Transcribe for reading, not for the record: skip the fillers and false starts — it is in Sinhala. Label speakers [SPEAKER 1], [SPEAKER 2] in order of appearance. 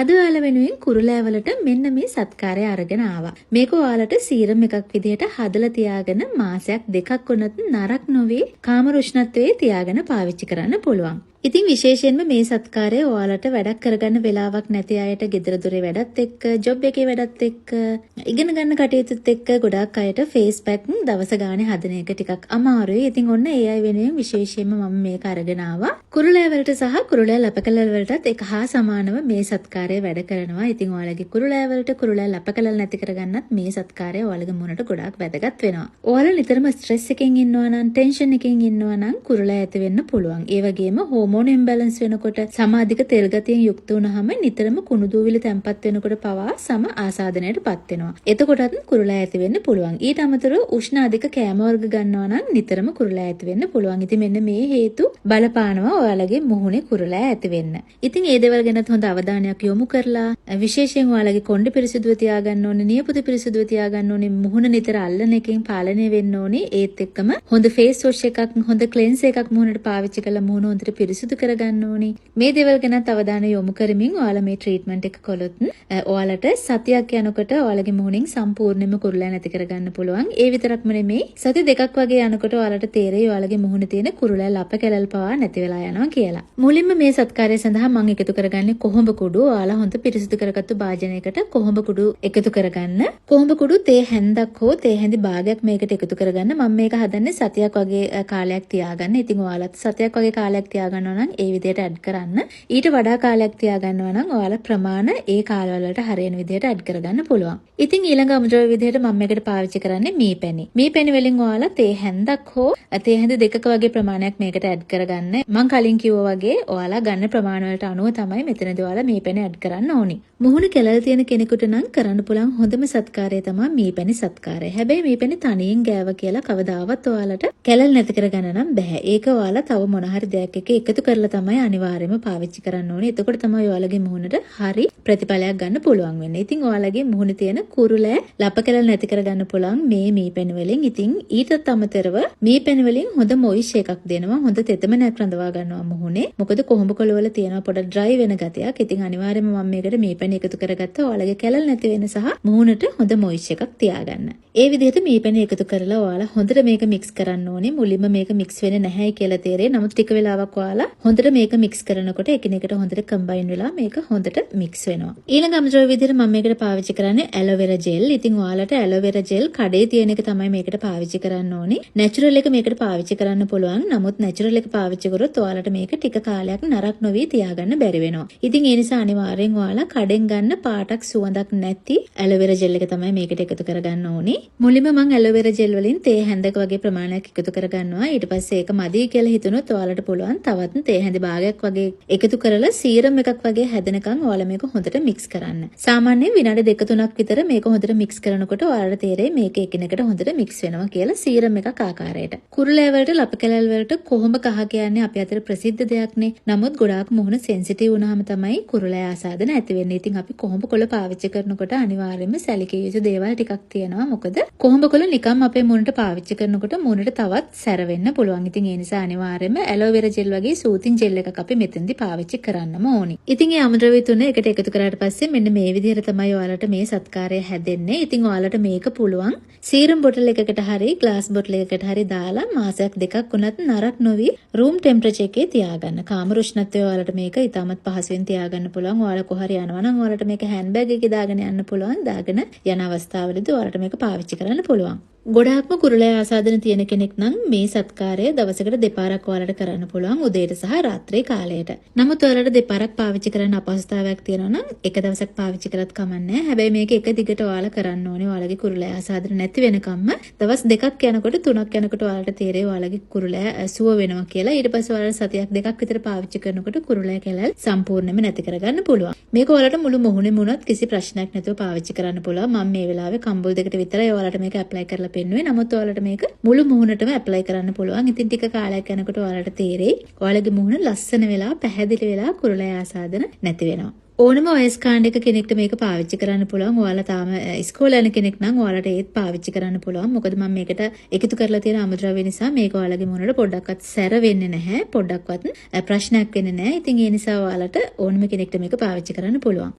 [SPEAKER 1] අද ඔයාලා වෙනුවෙන් කුරුලෑ වලට මෙන්න මේ සත්කාරය අරගෙන ආවා. මේක ඔයාලට සීරම් එකක් විදිහට හදලා තියාගෙන මාසයක් දෙකක් වුණත් නරක් නොවි කාමර උෂ්ණත්වයේ තියාගෙන පාවිච්චි කරන්න පුළුවන්. ඉතින් විශේෂයෙන්ම මේ සත්කාරය ඔයාලට වැඩක් කරගන්න වෙලාවක් නැති අයට ගෙදර දොරේ වැඩත් එක්ක, ජොබ් එකේ වැඩත් එක්ක, ඉගෙන ගන්න කටයුතුත් එක්ක ගොඩාක් අයට ෆේස් පැක් දවස ගානේ හදන එක ටිකක් අමාරුයි. ඉතින් ඔන්න ඒ අය වෙනුවෙන් විශේෂයෙන්ම මම මේක අරගෙන ආවා. කුරුලෑ වලට සහ කුරුලෑ ලපකැලල් වලටත් එක හා සමානව මේ සත්කාරය වැඩ කරනවා. ඉතින් ඔයාලගේ කුරුලෑ වලට කුරුලෑ ලපකැලල් නැති කරගන්නත් මේ සත්කාරය ඔයාලගේ මුහුණට ගොඩාක් වැදගත් වෙනවා. ඔයාලා නිතරම ස්ට්‍රෙස් එකෙන් ඉන්නවා නම්, ටෙන්ෂන් එකෙන් ඉන්නවා නම් කුරුලෑ ඇති වෙන්න පුළුවන්. ඒ වගේම හෝමෝන ඉම්බැලන්ස් වෙනකොට, සම අධික තෙල් ගතියෙන් යුක්ත වුණාම නිතරම කුණු දූවිලි තැම්පත් වෙනකොට පවා සම ආසාදනයට පත් වෙනවා. එතකොටත් කුරුලෑ ඇති වෙන්න පුළුවන්. ඊට අමතරව උෂ්ණ අධික කෑම වර්ග ගන්නවා නම් නිතරම කුරුලෑ ඇති වෙන්න පුළුවන්. ඉතින් මෙන්න මේ හේතු බලපානවා ඔයාලගේ මුහුණේ කුරුලෑ ඇති වෙන්න. ඉතින් ඒ දේවල් ගැනත් හොඳ අවධානයක් යොමු කරලා විශේෂයෙන් ඔයාලගේ කොණ්ඩේ පිරිසිදුව තියාගන්න ඕනේ, නියපොතු පිරිසිදුව තියාගන්න ඕනේ, මුහුණ නිතර අල්ලන එකෙන් පාලනය වෙන්න ඕනේ. ඒත් එක්කම හොඳ ෆේස් වොෂ් එකක්, හොඳ ක්ලෙන්සර් එකක් මුහුණට පාවිච්චි කරලා මුහුණ හොඳට පිරිසිදු කරගන්න ඕනේ. මේ දේවල් ගැනත් අවධානය යොමු කරමින් ඔයාලා මේ ට්‍රීට්මන්ට් එක කළොත් ඔයාලට සතියක් යනකොට ඔයාලගේ මුහුණෙන් සම්පූර්ණයෙන්ම කුරුලෑ නැති කරගන්න පුළුවන්. ඒ විතරක්ම නෙමෙයි, සති දෙකක් වගේ යනකොට ඔයාලට තේරෙයි ඔයාලගේ මුහුණේ තියෙන කුරුලෑ ලප කැලල් පවා නැති වෙලා යනවා කියලා. මුලින්ම මේ සත්කාරය සඳහා මම එකතු කරගන්නේ කොහොඹ කුඩු. ඔයාලා හොඳ පිරිසිදු කරගත්තු භාජනයකට කොහොඹ කුඩු එකතු කරගන්න. කොහොඹ කුඩු තේ හැන්දක් හෝ තේ හැඳි භාගයක් මේකට එකතු කරගන්න. මම මේක හදන්නේ සතියක් වගේ කාලයක් තියාගන්න. ඉතින් ඔයාලත් සතියක් වගේ කාලයක් තියාගන්නවා නම් ඒ විදිහට ඇඩ් කරන්න. ඊට වඩා කාලයක් තියාගන්නවා නම් ඔයාලා ප්‍රමාණ ඒ කාලවල වලට හරියන විදිහට ඇඩ් කරගන්න පුළුවන්. ඉතින් ඊළඟ අමුද්‍රව්‍ය විදිහට මම මේකට පාවිච්චි කරන්නේ මී පැණි. මී පැණි වලින් ඔයාලා තේ හැන්දක් හෝ තේ හැඳි දෙකක වගේ ප්‍රමාණයක් මේකට ඇඩ් කරගන්න. මං කලින් කිව්වා වගේ ඔයාලා ගන්න ප්‍රමාණ වලට අනුව තමයි මෙතනදී ඔයාලා මී පැණි ඇඩ් කරන්න ඕනි. මුහුණ කැලල් තියෙන කෙනෙකුට නම් කරන්න පුළුවන් හොඳම සත්කාරය තමයි මී පැණි සත්කාරය. හැබැයි මී පැණි තනියෙන් ගෑව කියලා කවදාවත් ඔයාලට කැලල් නැති කරගන්න නම් බැහැ. ඒක ඔයාලා තව මොන හරි දෙයක් එක්ක එකතු කරලා තමයි අනිවාර්යයෙන්ම පාවිච්චි කරන්න ඕනේ. එතකොට තමයි ඔයාලගේ මුහුණට හරි ප්‍රතිඵලයක් ගන්න පුළුවන් වෙන්නේ. ඉතින් ඔයාලගේ මුහුණේ තියෙන කුරුලෑ ලප කැලල් නැති කරගන්න පුළුවන් මේ මී පැණි වලින්. ඉතින් ඊටත් අමතරව මී පැණි වලින් හොඳ මොයිස්චර් එකක් දෙනවා. හොඳ තෙතමනයක් රඳවා ගන්නවා මුහුණේ. මොකද කොහොඹ කොළ වල තියෙනවා පොඩ ඩ්‍රයි වෙන ගතියක්. ඉතින් අනිවාර්යයෙන්ම මම මේකට මී පැණි එකතු කරගත්තා. ඔයාලගේ කැලල් නැති වෙන සහ මුහුණට හොඳ මොයිස්චර් එකක් තියාගන්න. ඒ විදිහට මී පැණි එකතු කරලා ඔයාලා හොඳට මේක මික්ස් කරන්න ඕනේ. මුලින්ම මේක මික්ස් වෙන්නේ නැහැයි කියලා තේරෙයි. නමුත් ටික වෙලාවක් ඔයාලා හොඳට මේක මික්ස් කරනකොට එකිනෙකට හොඳට කම්බයින් වෙලා මේක හොඳට මික්ස් වෙනවා. ඊළඟ අමුද්‍රව්‍ය විදිහට මම මේකට පාවිච්චි කරන්නේ ඇලෝවෙරා ජෙල්. ඉතින් ඔයාලට ඇලෝවෙරා ජෙල් කඩේ තියෙන එක තමයි මේකට පාවිච්චි කරන්න ඕනේ. නැචරල් එක මේකට පාවිච්චි කරන්න පුළුවන්. නමුත් නැචරල් එක පාවිච්චි කරොත් ඔයාලට මේක ටික කාලයක් නරක නොවි තියාගන්න බැරි වෙනවා. ඉතින් ඒ නිසා අනිවාර්යෙන් ඔයාලා කඩෙන් ගන්න පාටක් සුවඳක් නැති ඇලෝවෙරා ජෙල් එක තමයි මේකට එකතු කරගන්න ඕනේ. මුලින්ම මං ඇලෝවෙරා ජෙල් වලින් තේ හැන්දක වගේ ප්‍රමාණයක් එකතු කරගන්නවා. ඊට පස්සේ ඒක මදි කියලා හිතුනොත් ඔයාලට පුළුවන් තවත් තේ හැඳි භාගයක් වගේ එකතු කරලා සීරම් එකක් වගේ හැදෙනකන් ඔයාලා මේක හොඳට මික්ස් කරන්න. සාමාන්‍යයෙන් විනාඩි දෙක තුනක් විතර මේක හොඳට මික්ස් කරනකොට ඔයාලට තේරෙයි මේක එකිනෙකට හොඳට මික්ස් වෙනවා කියලා සීරම් එකක් ආකාරයට. කුරුලෑ වලට ලප කැලල් වලට කොහොඹ කහ කියන්නේ අපේ අතර ප්‍රසිද්ධ දෙයක්නේ. නමුත් ගොඩාක් මුහුණ සෙන්සිටිව් වුණාම තමයි කුරුලෑ ආසාදන ඇති වෙන්නේ. ඉතින් අපි කොහොඹ කොළ පාවිච්චි කරනකොට අනිවාර්යයෙන්ම සැලකිය යුතු දේවල් ටිකක් තියෙනවා. මොකද කොහොඹ කොළ නිකම් අපේ මුහුණට පාවිච්චි කරනකොට මුහුණට තවත් සැර වෙන්න පුළුවන්. ඉතින් ඒ නිසා අනිවාර්යයෙන්ම ඇලෝවෙරා ජෙල් වගේ සූතින් ජෙල් එකක් අපි මෙතෙන්දි පාවිච්චි කරන්නම ඕනි. ඉතින් මේ අමුද්‍රව්‍ය තුන එකට එකතු කරාට පස්සේ මෙන්න මේ විදිහට තමයි ඔයාලට මේ සත්කාරය හැදෙන්නේ. ඉතින් ඔයාලට මේක පුළුවන් සීරම් බොටල් එකකට හරි ග්ලාස් බොටල් එකකට හරි දාලා මාසයක් දෙකක් වුණත් නරක නොවි රූම් ටෙම්පරේචර් එකේ තියාගන්න. කාමර උෂ්ණත්වයේ ඔයාලට මේක ඉතාමත් පහසුවෙන් තියාගන්න පුළුවන්. ඔයාලා කොහරි යනවා නම් ඔයාලට මේක හෑන්ඩ් බෑග් එකේ දාගෙන යන්න පුළුවන්. දාගෙන යන අවස්ථාවලදී ඔයාලට මේක පාවිච්චි කරන්න පුළුවන්. ගොඩාක්ම කුරුලෑ ආසාදන තියෙන කෙනෙක් නම් මේ සත්කාරය දවසකට දෙපාරක් ඔයාලට කරන්න පුළුවන්, උදේට සහ රාත්‍රී කාලයට. නමුත් ඔයාලට දෙපාරක් පාවිච්චි කරන්න අපහසුතාවයක් තියෙනවා නම් එක දවසක් පාවිච්චි කරත් කමක් නැහැ. හැබැයි මේක එක දිගට ඔයාලා කරන්න ඕනේ. ඔයාලගේ කුරුලෑ ආසාදන නැති වෙනකම්ම දවස් දෙකක් යනකොට තුනක් යනකොට ඔයාලට තේරෙයි ඔයාලගේ කුරුලෑ සුව වෙනවා කියලා. ඊට පස්සේ ඔයාලා සතියක් දෙකක් විතර පාවිච්චි කරනකොට කුරුලෑ කැලල් සම්පූර්ණයෙන්ම නැති කරගන්න පුළුවන්. මේක ඔයාලට මුළු මුහුණෙම වුණත් කිසි ප්‍රශ්නයක් නැතුව පාවිච්චි කරන්න පුළුවන්. මම මේ වෙලාවේ කම්බුල් දෙකට විතරයි ඔයාලට මේක ඇප්ලයි කරලා පෙන්නුවේ. නමුත් ඔයාලට මේක මුළු මුහුණටම ඇප්ලයි කරන්න පුළුවන්. ඉතින් ටික කාලයක් යනකොට ඔයාලට තේරෙයි ඔයාලගේ මුහුණ ලස්සන වෙලා පැහැදිලි වෙලා කුරුලෑ ආසාදන නැති වෙනවා. ඕනම වයස් කාණ්ඩයක කෙනෙක්ට මේක පාවිච්චි කරන්න පුළුවන්. ඔයාලා තාම ඉස්කෝලේ යන කෙනෙක් නම් ඔයාලට ඒත් පාවිච්චි කරන්න පුළුවන්. මොකද මම මේකට එකතු කරලා තියෙන අමුද්‍රව්‍ය නිසා මේක ඔයාලගේ මුහුණට පොඩ්ඩක්වත් සැර වෙන්නේ නැහැ. පොඩ්ඩක්වත් ප්‍රශ්නයක් වෙන්නේ නැහැ. ඉතින් ඒ නිසා ඔයාලට ඕනම කෙනෙක්ට මේක පාවිච්චි කරන්න පුළුවන්.